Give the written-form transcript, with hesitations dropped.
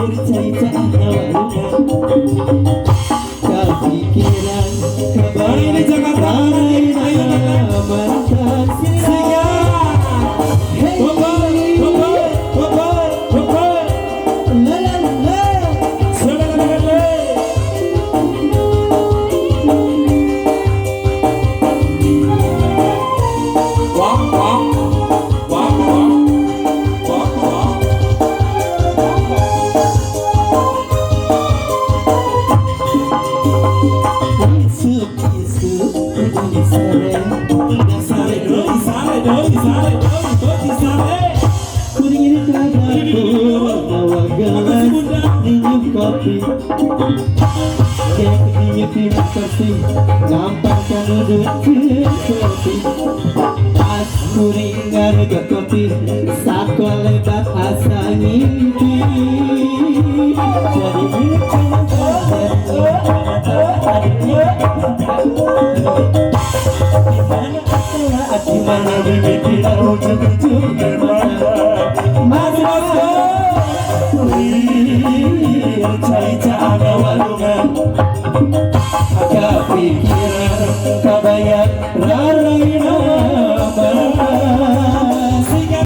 Lieur cai caah na walungan. Kapikiran Hari ini Jakarta Ayo mantan. Siap. Hey. Bobol, bobol, bobol, bobol. La la la. Saudara dengan. Wah, wah, wah, wah, wah, wah. Isuk isuk kudu sare. Sare doi, sare doi, sare doi, doi, sare. Kuring ka dapur mawa gelas minum kopi. Kek dinyutin kopi gampang kanudutkeun kopi. Pas kuring ngarugot kopi sakolebat asa ngimpi. Jadi milik di mana di mana mimpi ujung-ujung mata Masih Bosco. Lieur cai caah na walungan. Kepikiran.